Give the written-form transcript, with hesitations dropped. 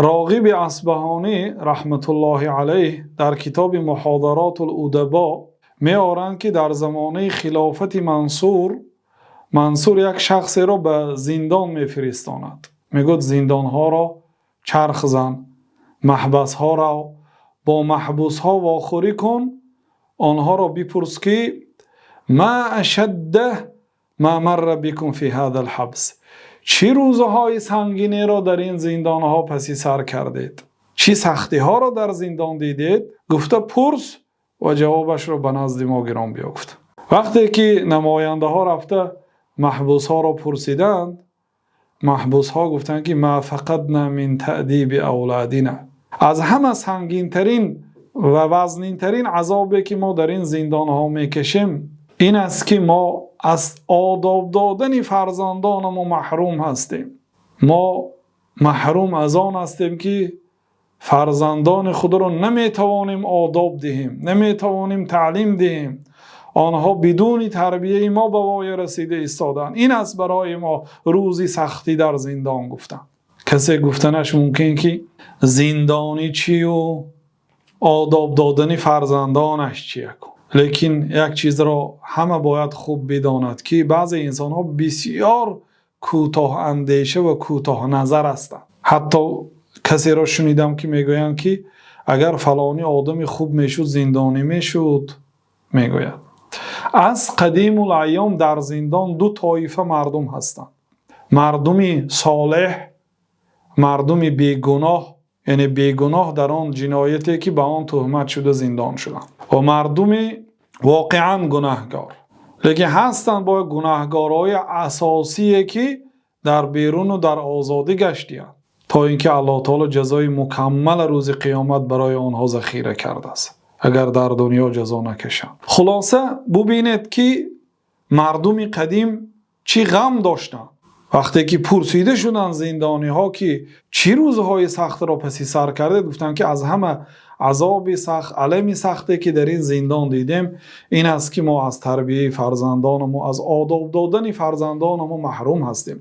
Роғиби Исфаҳонӣ раҳматуллоҳи алайҳ дар китоби Муҳодарот-ул-удабо меоваранд, ки дар замони хилофати Мансур, Мансур як шахсеро ба зиндон мефиристод. Мегуфт: зиндонҳоро чарх зан, маҳбасҳоро бо маҳбусҳо вохӯрӣ кун, онҳоро бипурс, ки ما أشد ما مر بكم في هذا الحبس, чӣ рӯзҳои сангинеро дар ин зиндонҳо пас сар кардед, чӣ сахтиҳоро дар зиндон дидед, гуфта пурс ва ҷавобашро ба назди мо гиром биё, гуфт. Вақте ки намояндаҳо рафта маҳбусҳоро пурсиданд, маҳбусҳо гуфтанд, ки ما فقدنا من تأديب أولادنا, аз ҳама сангинтарин ва вазнинтарин азобе ки мо дар ин зиндонҳо мекашем, ин аст, ки мо аз одоб додани фарзандонамон маҳрум ҳастем. Мо маҳрум аз он ҳастем, ки фарзандони худро наметавонем одоб диҳем, наметавонем таълим диҳем. Онҳо бидуни тарбияти мо ба воя расида истодаанд. Ин аст барои мо рӯзи сахтӣ дар зиндон, гуфтанд. Касе гуфтанаш мумкин, ки зиндонӣ чӣ ва одоб додани фарзандонаш чӣ? Лекин як чизро ҳама бояд хуб бидонад, ки баъзе инсонҳо бисёр кӯтоҳандеша ва кӯтоҳназар ҳастанд. Ҳатто касеро шунидам, ки мегӯянд, ки агар фалонӣ одами хуб мешуд, зиндонӣ мешуд, мегӯяд. Аз қадимулайём дар зиндон ду тоифа мардум ҳастанд: мардуми солеҳ, мардуми бегуноҳ, яъне бегуноҳ дар он ҷинояте ки ба он туҳмат шуда зиндон шуданд, ва мардуми воқеан гунаҳкор. Лекин ҳастанд бо гунаҳкорҳои асосие, ки дар берун ва дар озодӣ гаштаанд, то инки Аллоҳи таъоло ҷазои мукаммал рӯзи қиёмат барои онҳо захира кардааст, агар дар дунё ҷазо накашанд. Хулоса, бубинед, ки мардуми қадим чӣ ғам доштанд. Вақте ки пурсида шуданд зиндониҳо, ки чӣ рӯзҳои сахтро пас сар кардед, гуфтанд, ки аз ҳама азоби сахт, алами сахте ки дар ин зиндон дидем, ин аст, ки мо аз тарбияти фарзандонамон, аз одоб додани фарзандонамон маҳрум ҳастем.